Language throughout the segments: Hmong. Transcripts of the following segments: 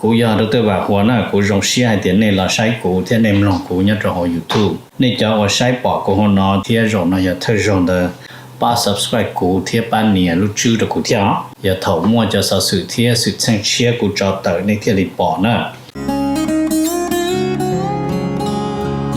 Kuv yog Dr. Vam Huas na, kuv zoo siab hais tias nej los saib kuv thiab nej mloog kuv nyob rau hauv YouTube. Nej cov uas saib pom kuv hauv no thiab zaum no yog thawj zaug ntawd, pab subscribe kuv thiab pab nias lub tswb rau kuv thiab os. Yog thaum muaj cov xov xwm thiab xwm txheej tshiab kuv tso tawm nej thiaj li pom na.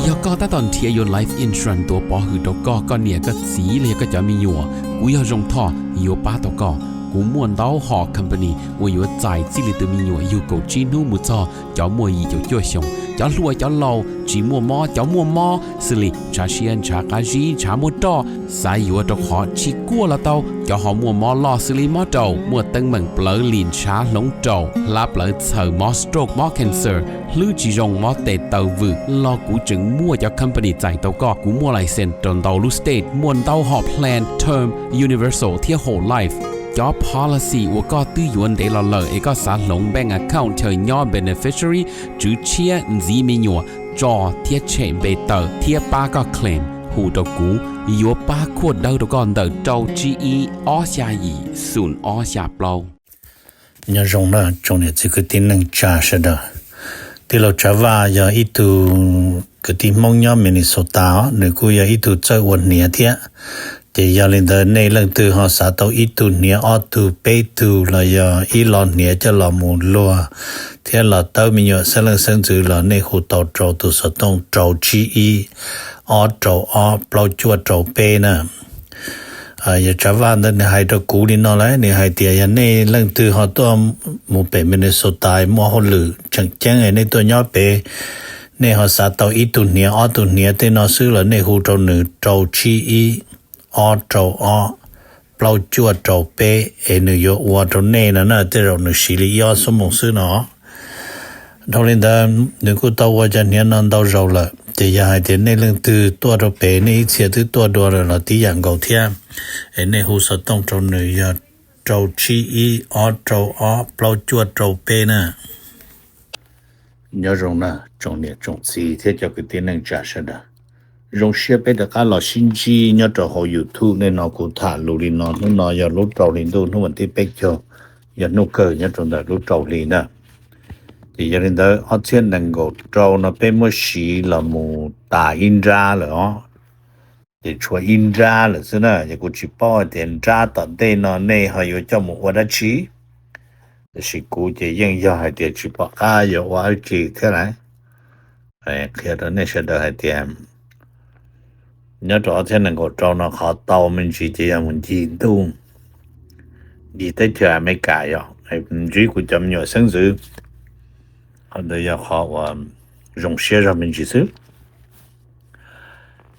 Yog koj tab tom nrhiav yuav life insurance tuav pov hwm rau koj, koj niam koj txiv los yog koj cov me nyuam, kuv yog Zoo Thoj yuav pab tau koj. Kuv muaj ntau hom company uas yuav txais txij li tus me nyuam yug kaum tsib hnub mus txog cov muaj yim caum cuaj xyoos, cov hluas cov laus, tsis muaj mob cov muaj mob, xws li ntshav siab ntshav qab zib ntshav muaj roj, xav yuav rau qhov tsis kuaj los tau, cov ho muaj mob loj xws li mob raum, muaj teeb meem plawv lim ntshav hloov raum, hlab plawv txhaws, mob stroke mob cancer, hlwb tsis zoo mob tes taw vwm los kuv tseem muaj cov company txais tau koj. Kuv muaj license rau ntau lub state, muaj ntau hom plan term, universal thiab whole life. Cov policy uas koj twb yuav ntev los lawm es koj xav hloov bank account chaw nyob beneficiary, tswv tshiab, ntxiv me nyuam, tso thiab tshem npe tawm thiab pab koj claim, hu rau kuv, yuav pab khuaj dawb rau koj ntawm rau tsib ib ob xya yim xoom ob xya plaub. Nyob zoo na tsoom niam txiv kwv tij neej tsa sawv daws. Tij laug Tsav Vaj yog ib tug kwv tij Hmoob nyob Minnesota os, nws kuj yog ib tug txawj ua hniav thiab. Ces yog li ntawd nej leej twg ho xav tau ib tug hniav ob tug peb tug los yog ib lo hniav coj los mus luag thiab los tawb me nyuam xeeb leej xeeb ntxwv los nej hu tau rau tus xov tooj rau tsib ib ob rau ob plaub cuaj rau peb na. Yog Tsav Vaj ntawd nws hais rau kuv li no lawm, nws hais tias yog nej leej twg ho tuaj mus pem Minnesota muaj hauj lwm tseem ceeb nej tuaj nyob pem, nej ho xav tau ib tug hniav ob tug hniav tej no xwb los nej hu rau nws rau tsib ib ob rau ob plaub cuaj rau peb es nws yuav ua rau nej no na, tej zaum nws siv li ib ob xuab moos xwb no. Dhau li ntawd nws kuj tau ua cov hniav no ntau zaus lawm, ces yog hais tias nej leej twg tuaj rau pem nej ib txhia twb tuaj dua lawm los tib yam nkaus thiab, es nej hu xov tooj rau nws yog rau tsib ib ob rau ob plaub cuaj rau peb na. Nyob zoo na tsoom niam tsoom txiv thiab cov kwv tij neej tsa sawv daws. Zoo siab peb rov qab los sib ntsib nyob rau hauv YouTube. Nej hnov kuv tham lus li no, hnub no yog lub rau hli ntuj hnub vas thib peb caug, yog hnub kawg nyob rau ntawm lub rau hli na. Ces yog li ntawd ob txhiab nees nkaum rau no peb muab siv los mus tas ib nrab lawm os. Ces tshuav ib nrab lawm xwb na, ces kuv tsis paub hais tias nrab tom ntej no nej ho yuav coj mus ua dab tsi. Tiam sis kuv ces yeej yog hais tias tsis pom qab yuav ua dab tsi thiab lawm. Qhia rau nej sawv daws hais tias nyob rau ob txhiab nees nkaum rau no qhov tau me ntsis ces yog mus ncig ntuj, ncig teb chaws Amelikas yog ntsib kuv cov me nyuam xeeb ntxwv. Qhov ntawd yog qhov uas zoo siab zog me ntsis xwb.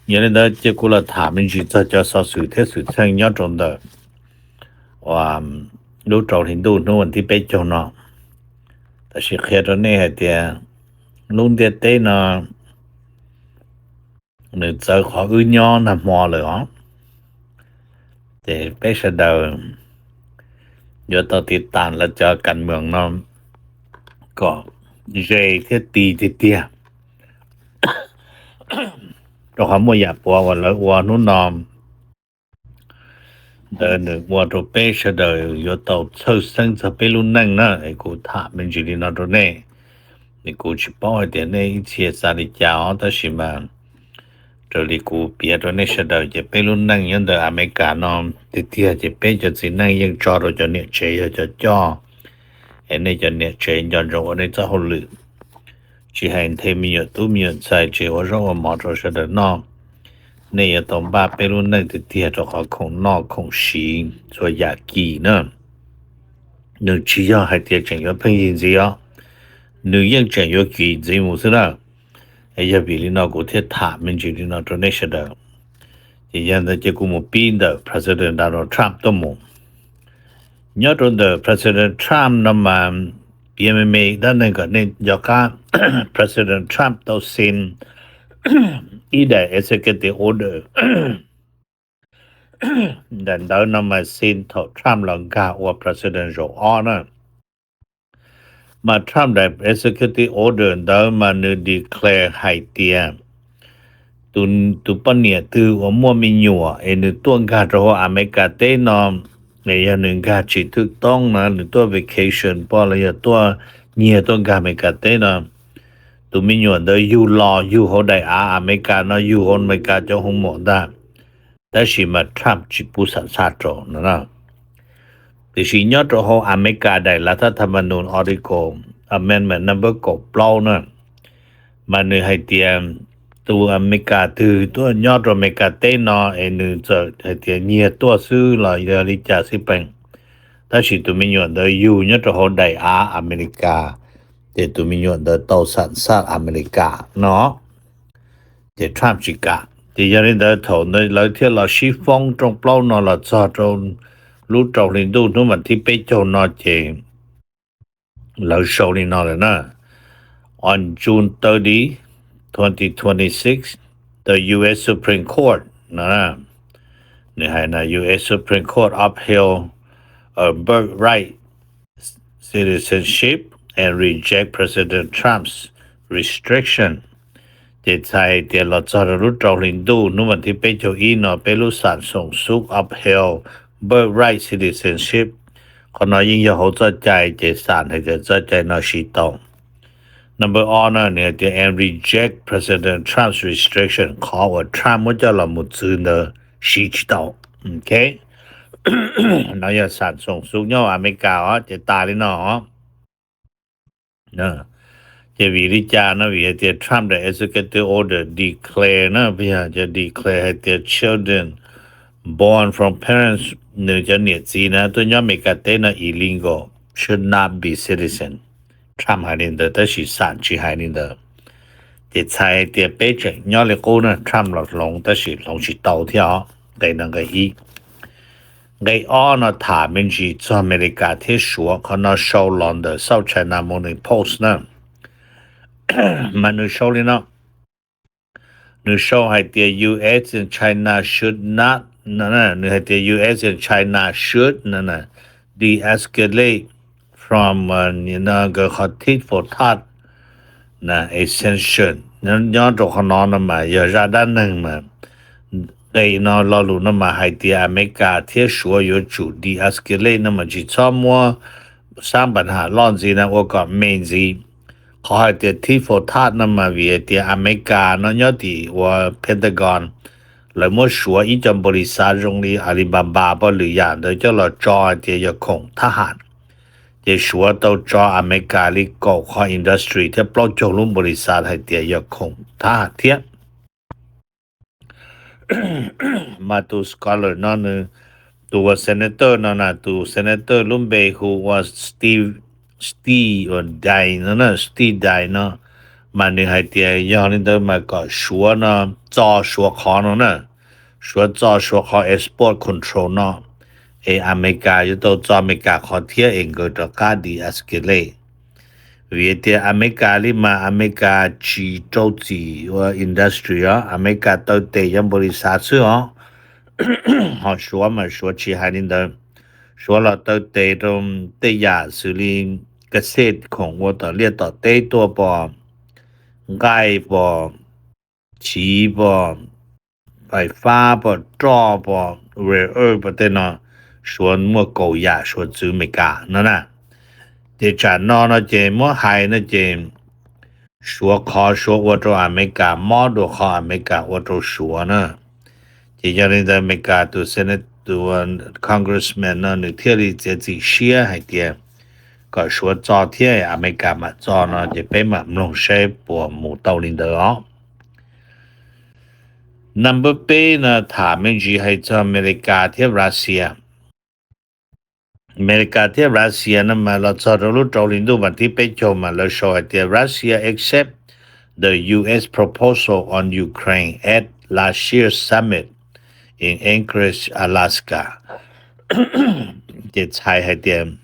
Yog li ntawd cia kuv los tham me ntsis txog cov xov xwm thiab xwm txheej nyob rau ntawm lub rau hli ntuj hnub vas thib peb caug no. Tab sis qhia rau nej hais tias lub ntiaj teb no nws txawv qhov wb nyob nag hmo lawm os. Ces peb sawv daws yuav tau tiv tas lawv cov kas moos no kom ze thiab ti tiag tiag, rau qhov muaj yam puav uas lawv ua hnub no ntawd nws ua rau peb sawv daws yuav tau txhawj xeeb txog peb lub neej na. Es kuv tham me ntsis li no rau nej, es kuv tsis paub hais tias nej ib txhia xav li cas os, tab sis mas raws li kuv piav rau nej sawv daws ces peb lub neej nyob ntawm Amelikas no tiag tiag ces peb cov txiv neej yeej tso rau cov niam tsev yog cov coj, es nej cov niam tsev nco ntsoov ua nej txoj hauj lwm, tsis hais nthe me nyuam tub me nyuam ntxhais, tsis ua zaub ua mov rau sawv daws noj. Nej yuav tau npaj peb lub neej tiag tiag rau qhov khoom noj khoom siv txhua yam kis na. Nws tsis yog hais tias tseem yuav pheej yig ntxiv os, nws yeej tseem yuav kis ntxiv mus xwb na. Yog vim li no kuv thiaj tham me ntsis li no rau nej sawv daws. Ces yog ntawd ces kuv mus pib ntawm President Donald Trump tuaj mus. Nyob rau ntawm President Trump no mas piav me me dab neeg kom nej nco qab. President Trump tau sign ib daim executive order. Daim ntawv no mas sign thaum Trump los nkag ua President zaum ob na. Mas Trump daim executive order ntawd mas nws declare hais tias tus poj niam twg uas muaj me nyuam es nws tuaj nkag rau hauv Amelikas teb no, es yog nws nkag tsis thwj toob na, nws tuaj vacation poj los yog tuaj nyiag tuaj nkag Amelikas teb no, tus me nyuam ntawd yug los yug hauv daim av Amelikas no, yug hauv Amelikas cov hoo mom ntag, tab sis mas Trump tsis pub xam xaj rau no na. Tiam sis nyob rau hauv Amelikas daim lav thab tham ma nus Article Amendment number kaum plaub na, mas nws hais tias tus Amelikas twg tuaj nyob rau Amelikas teb no es nws txawm hais tias nyiag tuaj xwb los yog li cas xij peem, tab sis tus me nyuam ntawd yug nyob rau hauv daim av Amelikas, ces tus me nyuam ntawd tau xam xaj Amelikas no. Ces Trump tsis kam. Ces yog li ntawd thaum ntawd lawv thiaj los sib foob rooj plaub no los txog rau lub rau hli ntuj hnub vas thib peb caug no ces lawv sau li no lawm na: On June thirty, twenty twenty-six, the U S Supreme Court, no, nws hais na, U S Supreme Court upheld a birthright citizenship and reject President Trump's restriction. Ces txhais tias los txog rau lub rau hli ntuj hnub vas thib peb caug ib no peb lub xam xoom xub upheld birthright citizenship. Qhov no yeej yog hauv txoj cai ces xam hais tias txoj cai no siv tau. Number ob na, nws hais tias and reject President Trump's restriction, qhov uas Trump muab coj los mus txwv ntawd siv tsis tau. Ok, no yog xam xoom xub nyob Amelikas os, ces tas li no os. Ces vim li cas no? Vim hais tias Trump the executive order declare na, yog cov declare hais tias children born from parents, nws cov niam txiv na tuaj nyob Amelikas teb no illegal, should not be citizen. Trump hais li ntawd tab sis xam tsis hais li ntawd. Ces txhais hais tias peb tseem nyob li qub na, Trump los hloov tab sis hloov tsis tau thiab os. Nqe no nqe ib. Nqe ob no tham me ntsis txog Amelikas thiab Suav, qhov no sau los ntawm South China Morning Post na. Mas nws sau li no, nws sau hais tias U S and China should not, nws hais tias U S and China should de-escalate from, nkawd qhov tit for tat, extension. Nyob rau qhov no no mas yog zaj dab neeg mas, nqe no lo lus no mas hais tias Amelikas thiab Suav yuav tsum de-escalate no mas tsis txhob muab sab npas ham loj ntxiv na ua kom me ntxiv. Qhov hais tias tit for tat no mas vim hais tias Amelikas no nyob tim ua Pentagon, lawv muab Suav ib co npaum li xav zoo li Alibaba poj lwm yam ntawd coj los tso hais tias yog khoom thab ham. Ces Suav tau tso Amelikas li kaum qhov industry thiab plaub caug lub npaum li xav hais tias yog khoom thab ham thiab. Mas tus scholar no nws, tus ua senator no na, tus senator lub npe hu ua Steve, Steve ua Dai no na, Steve Dai no, mas nws hais tias yog li ntawd mas kom Suav no txo Suav qhov no na, Suav txo Suav qhov export control no, es Amelikas yuav tau txo Amelikas qhov thiab es nkawd rov qab de-escalate. Vim tias Amelikas li mas Amelikas tsis rau txim ua industry os, Amelikas taw tes cov npaum li xav xwb os. Ho Suav mas Suav tsis hais li ntawd. Suav los taw tes rau tej yam xws li ka xej khoom ua tom liaj tom teb tuaj pom, nqaij pom, chiv pom, fais fab pom, roj pom, rare earth pom tej no, Suav muaj kaum yam Suav txwv Amelikas no na. Ces tsam no no ces muab hais no ces Suav qhov Suav ua rau Amelikas mob dua qhov Amelikas ua rau Suav na. Ces yog li ntawd Amelikas tus Senate, tus Congressman no nws thiaj li txiav txim siab hais tias kom Suav txo thiab Amelikas mam txo no ces peb mam mloog saib puas mus tau li ntawd os. Number peb no tham me ntsis hais txog Amelikas thiab Russia. Amelikas thiab Russia no mas los txog rau lub rau hli ntuj vas thib peb caug mas lawv sau hais tias Russia accept the U S proposal on Ukraine at last year's summit in Anchorage, Alaska. Ces txhais hais tias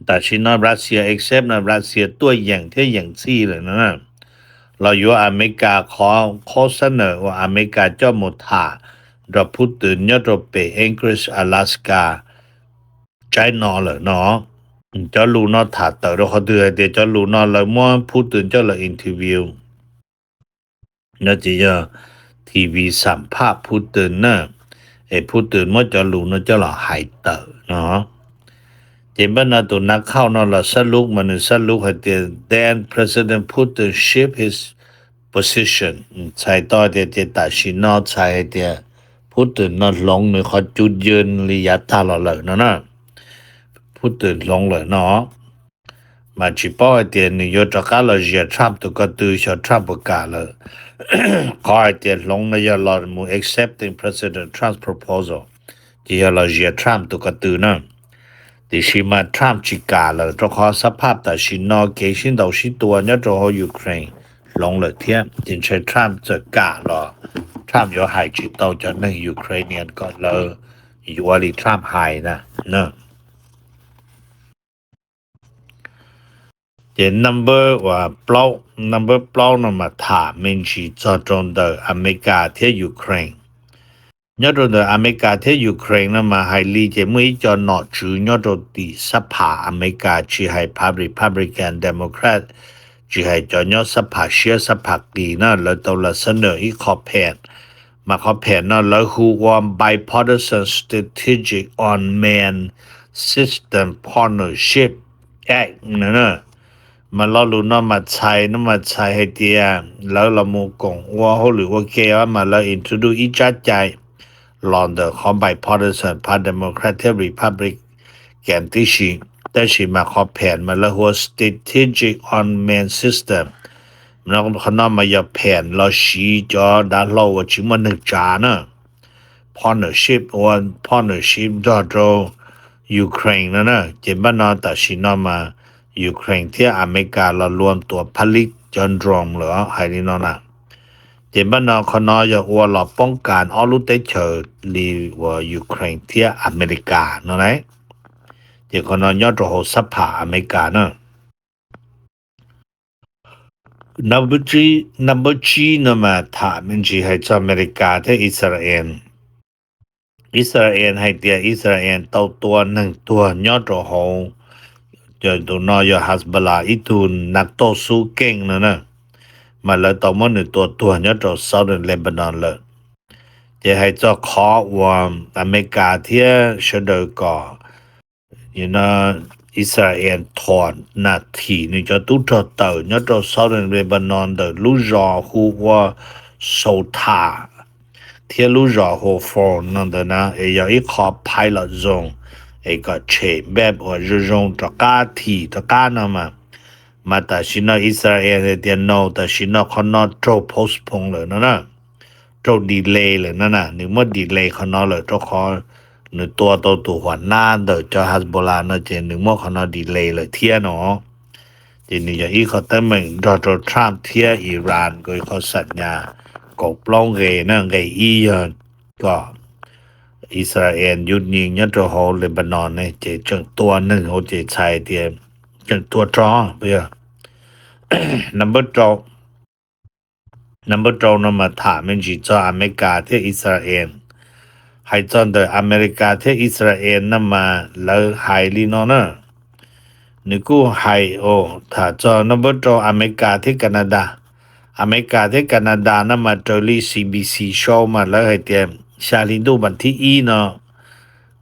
tam sim no Russia accept no Russia tuaj yeem thiab yeem txhij lawm no, los yuav Amelikas qhov qhov xab nawm uas Amelikas coj mus tham nrog Putin nyob rau pem Anchorage, Alaska tsaib no lawm no. Cov lus no tham tawm rau qhov twg hais tias cov lus no lawv muab Putin coj los interview no ces yog T V xam phaj Putin na, es Putin muab cov lus no coj los hais tawm no. Ces npaj no tus nav khauj no los xab lub mas nws xab lub hais tias then President Putin shift his position. Txhais tau tias ces tam sim no txhais hais tias Putin no hloov nws qhov cub yw li yav tag los lawm no na. Putin hloov lawm no mas tsis paub hais tias nws yuav rov qab los zias Trump tus ko tw xyov Trump puas kam lawm. Qhov hais tias hloov no yog los mus accepting President Trump's proposal, ces yog los zias Trump tus ko tw na. Tiam sis mas Trump tsis kam lawm rau qhov xab phaj tam sim no kev sib ntaus sib tua nyob rau hauv Ukraine hloov lawm thiab, ces ntshe Trump txawm kam los Trump yuav hais tsis tau cov neeg Ukrainian kom lawv yuav li Trump hais na. Ces number uas plaub, number plaub no mas tham me ntsis txog rau ntawm Amelikas thiab Ukraine. Nyob rau ntawm Amelikas thiab Ukraine no mas hais li ces muaj ib co nom tswv nyob rau tim xab phaj Amelikas, tsis hais phaj Republican, Democrat, tsis hais cov nyob xab phaj siab xab phaj qis na, lawv tau los xab nws ib qho phem, mas qhov phem no lawv hu ua Bipartisan Strategic Unmanned System Partnership Act no na. Mas lo lus no mas txhais no mas txhais hais tias lawv los mus koom ua hauj lwm ua ke mas lawv introduce ib tsab cai los ntawm qhov bipartisan, phaj Democrat thiab Republican tib si. Tab sis mas qhov phem mas lawv hu ua Strategic Unmanned System. Qhov no mas yog phem los siv cov dav hlau uas tsis muaj neeg tsav na. Partnership, ua partnership nrog rau Ukraine no na. Ces npaj no tam sim no mas Ukraine thiab Amelikas los luam tua phaj lib cov drone lawm hais li no na. Ces npaj no qhov no yog ua los poob kas ob lub teb chaws li uas Ukraine thiab Amelikas no na. Ces qhov no nyob rau hauv xab phaj Amelikas na. Number tsib no mas tham me ntsis hais txog Amelikas thiab Israel. Israel hais tias Israel tau tua neeg tuag nyob rau hauv, tus no yog Hezbollah ib tug nav tauj xub keej no na, mas lawv tau muab nws tua tuag nyob rau Southern Lebanon lawm. Ces hais txog qhov uas Amelikas thiab sawv daws kom Israel thom nas thim nws cov tub rog tawm nyob rau Southern Lebanon ntawm lub zos hu ua Sotah thiab lub zos hu ua Foron no ntawd na, es yog ib qho pilot zone es kom tshem npej uas zoo zoo rov qab thim rov qab no mas. Mas tam sim no Israel hais tias no, tam sim no qhov no raug postpone lawm no na, raug delay lawm no na, nws muab delay qhov no lawm rau qhov nws tua tau tus huam nab ntawm cov Hezbollah no ces nws muab qhov no delay lawm thiab no. Ces nws yog ib qho teeb meem nrog rau Trump thiab Iran nkawd ib qho xam nyas kaum plaub nqe na, nqe ib yog kom Israel yug nyees nyob rau hauv Lebanon ne ces tseem tua neeg hauv ces txhais tias tseem tua rog. Number rau, number rau no mas tham me ntsis txog Amelikas thiab Israel. Hais txog ntawm Amelikas thiab Israel no mas lawv hais li no na. Nws kuj hais, tham txog number rau Amelikas thiab Canada. Amelikas thiab Canada no mas raws li C B C sau mas lawv hais tias xya hli ntuj vas thib ib no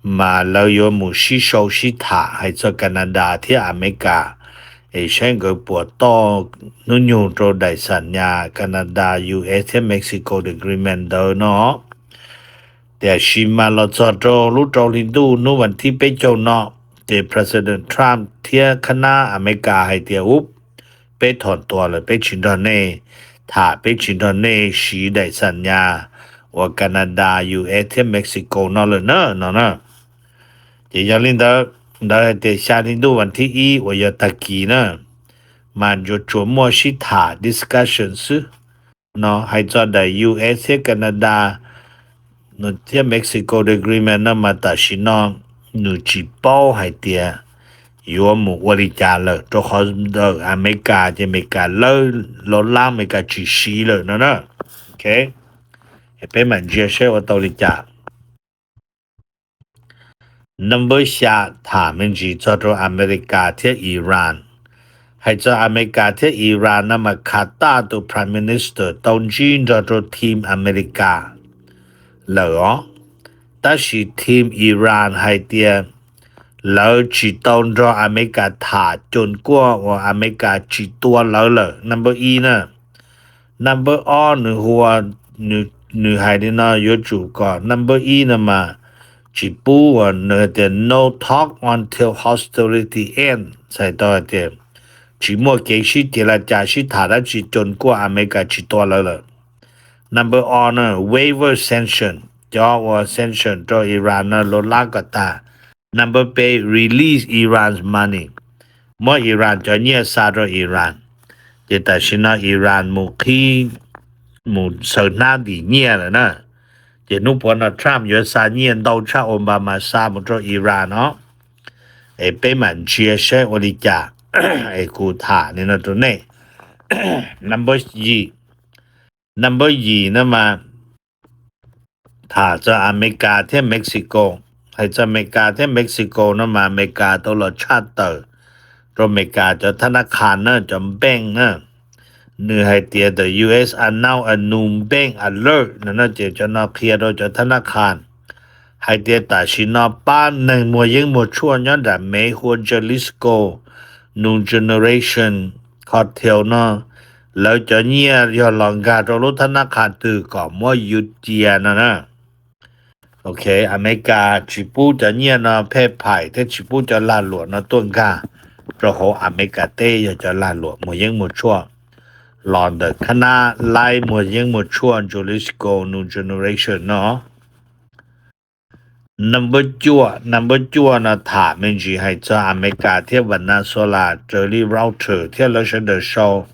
mas lawv yuav mus sib sau sib tham hais txog Canada thiab Amelikas, es saib nkawd puas toj hnub nyoog rau daim xam nyas Canada, U S thiab Mexico agreement ntawd no. Tiam sis mas los txog rau lub rau hli ntuj hnub vas thib peb caug no, ces President Trump thiab khab nab Amelikas hais tias ub, peb thom tuas lawm, peb tsis nrog nej tham, peb tsis nrog nej siv daim xam nyas uas Canada, U S thiab Mexico no lawm na no na. Ces yog li ntawd, ntawd hais tias xya hli ntuj vas thib ib uas yog tag kis na, mas yuav tsuas muaj sib tham discussion xwb. No hais txog daim U S thiab Canada thiab Mexico agreement no mas tam sim no nws tsis paub hais tias yuav mus ua li cas lawm, rau qhov ntawm Amelikas ces Amelikas lawb lov lab, Amelikas tsis siv lawm no na. Ok, peb mam ntsia seb ua tau li cas. Number xya, tham me ntsis txog rau Amelikas thiab Iran. Hais txog Amelikas thiab Iran no mas Qatar tus Prime Minister tau ntsib nrog rau team Amelikas lawm os. Tab sis team Iran hais tias lawv tsis tau nrog Amelikas tham coos kuaj uas Amelikas tsis tua lawv lawm, number ib na. Number ob nws hu ua, nws hais li no yuav tsum kom number ib no mas tsis pub uas nws hais tias no talk until hostility end, txhais tau hais tias tsis muaj kev sib ceg laj cas sib tham dab tsi coos kuaj Amelikas tsis tua lawv lawm. Number ob na, waiver sanction, cov uas sanction rau Iran no luag lab kom tag. Number peb, release Iran's money, muab Iran cov nyiaj xa rau Iran. Ces tam sim no Iran mus qhib, mus xaws hnab ntim nyiaj lawm na. Ces hnub puav no Trump yuav xa nyiaj ntau tshaj Obama xa mus rau Iran no. Es peb mam ntsia saib ua li cas, es kuv tham li no rau nej. Number yim, number yim no mas tham txog Amelikas thiab Mexico. Hais txog Amelikas thiab Mexico no mas Amelikas tau los tshaj tawm rau Amelikas cov thab nab qhas na, cov bank na. Nws hais tias the U S announce a new bank alert no, ces cov no qhia rau cov thab nab qhas hais tias tam sim no pab neeg muag yeeb muag tshuaj nyob nram Mev hu ua Jalisco New Generation Cartel no, lawv cov nyiaj yog los nkag rau lub thab nab qhas twg kom muab yuav cia no na. Ok, Amelikas tsis pub cov nyiaj no phej phaim thiab tsis pub cov lag luam no tuaj nkag rau hauv Amelikas teb, yog cov lag luam muag yeeb muag tshuaj los ntawm kha nab laib muag yeeb muag tshuaj Jalisco New Generation no. Number cuaj, number cuaj no tham me ntsis hais txog Amelikas thiab Venezuela raws li Reuters thiab lawv sawv daws sau,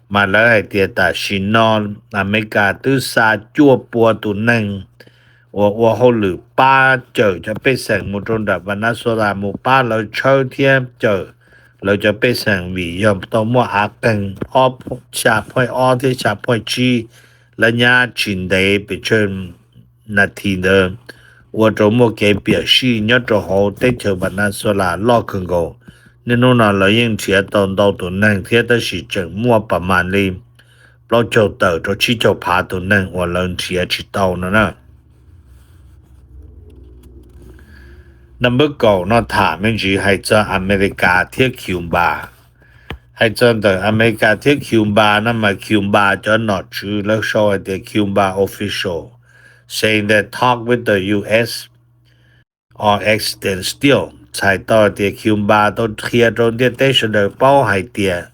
mas lawv hais tias tam sim no Amelikas twb xa cuaj pua tus neeg uas ua hauj lwm pab cawm cov pej xeem mus rau nram Venezuela mus pab lawv tshawb thiab cawm lawv cov pej xeem vim yog tau muaj av qeeg ob, xya phoij ob thiab xya phoij tsib lawv nyab tsis ntev pes tsawg nas this ntawd, ua rau muaj kev piam sij nyob rau hauv teb chaws Venezuela loj kawg nkaus. Niaj hnub no lawv yeej nrhiav tau ntau tus neeg thiab tab sis tseem muaj pas mas li plaub caug tawm rau tsib caug phav tus neeg uas lawv nrhiav tsis tau no na. Number kaum no tham me ntsis hais txog Amelikas thiab Cuba. Hais txog ntawm Amelikas thiab Cuba no mas Cuba cov nom tswv lawv sau hais tias Cuba official saying that talk with the U S are extant still, txhais tau hais tias Cuba tau qhia rau ntiaj teb sawv daws paub hais tias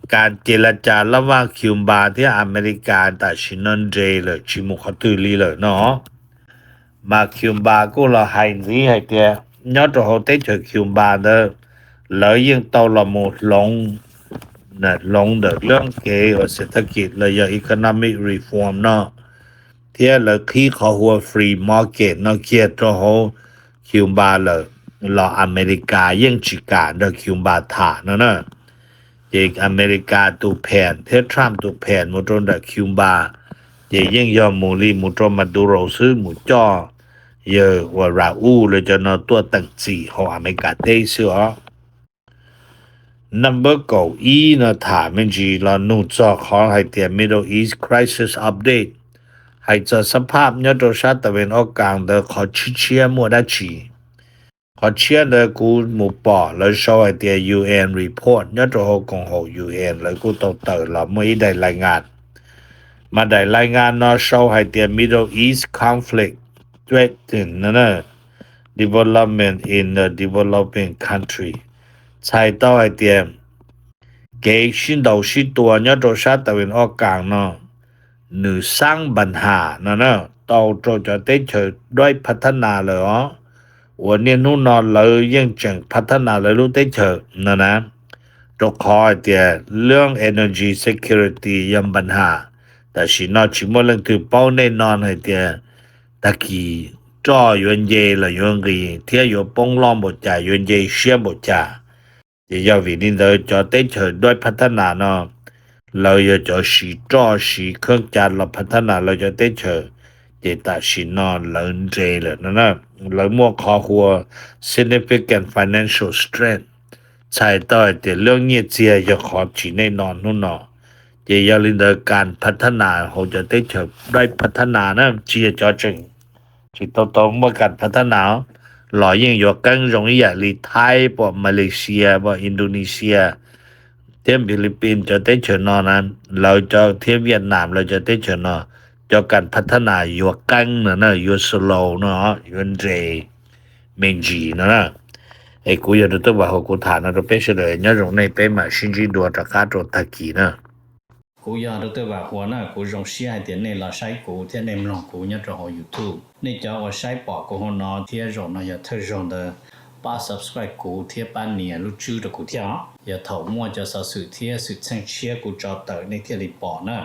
kas ces laj cas laj vaj Cuba thiab Amelikas tam sim no nres lawm tsis mus qhov twg li lawm no. Mas Cuba kuj los hais ntxiv hais tias nyob rau hauv teb chaws Cuba ntawd lawv yeej tau los mus hloov, hloov ntawm lub kev uas xev thab kis los yog economic reform no, thiab lawv qhib qhov hu ua free market no kiag rau hauv Cuba lawm, los Amelikas yeej tsis kam nrog Cuba tham no na. Ces Amelikas tus pheem thiab Trump tus pheem mus rau nram Cuba, ces yeej yog mus li mus rau Maduro xwb, mus coj yawg uas Raúl lawv cov no tuaj teem txim hauv Amelikas teb xwb os. Number kaum ib no tham me ntsis los nug txog qhov hais tias Middle East crisis update, hais txog xab phaj nyob rau sab tas ves ob kas ntawd qhov tshiab tshiab muaj dab tsi. Qhov tshiab ntawd kuv mus pom lawv sau hais tias U N report nyob rau hauv koom haum U N lawv kuj tau tawm los muaj ib daim lais ngas. Mas daim lais ngas no sau hais tias Middle East conflict threaten development in the developing country, txhais tau hais tias kev sib ntaus sib tua nyob rau sab tas ves ob kas no nws xaab npas has no na, tau rau cov teb chaws dawb phab thab nas lawm os, uas niaj hnub no lawv yeej tseem phab thab nas lawv lub teb chaws no na, rau qhov hais tias lub energy security yog npas has. Tam sim no tsis muaj leej twg paub nej no hais tias tag kis roj yuav nce los yuav nqis thiab yuav poob loj npaum cas, yuav nce siab npaum cas. Ces yog vim li ntawd cov teb chaws dawb phab thab nas no lawv yog cov siv roj siv khaub ca los phab thab nas lawv cov teb chaws, ces tam sim no lawv nres lawm no na. Lawv muaj qhov hu ua significant financial strength, txhais tau hais tias lub nyiaj txiag yog qhov tsim nej no hnub no. Ces yog li ntawd kas phab thab nas hauv cov teb chaws dawb phab thab nas na, tsis yog cov tseem tsis tau tau muaj kas phab thab nas os, los yeej yuav qeeb zoo ib yam li Thaib, pom Malaysia, pom Indonesia thiab Philippines cov teb chaws no na, lawv cov thiab Vietnam lawv cov teb chaws no, cov kas phav thab nas yuav qeeb no na, yuav slow no, yuav nres me ntsis no na. Es kuv yog rau tej vaj huam kuv tham no rau peb sawv daws, nyob zoo nej, peb mam sib ntsib dua rov qab rau tag kis na. Kuv yog rau tej vaj huam na, kuv zoo siab hais tias nej los saib kuv thiab nej mloog kuv nyob rau hauv YouTube. Nej cov uas saib pom kuv hauv no thiab zaum no yog thawj zaug ntawd, pab subscribe kuv thiab pab nias lub tswb rau kuv thiab os. Yog thaum muaj cov xov xwm thiab xwm txheej tshiab kuv tso tawm nej thiaj li pom na.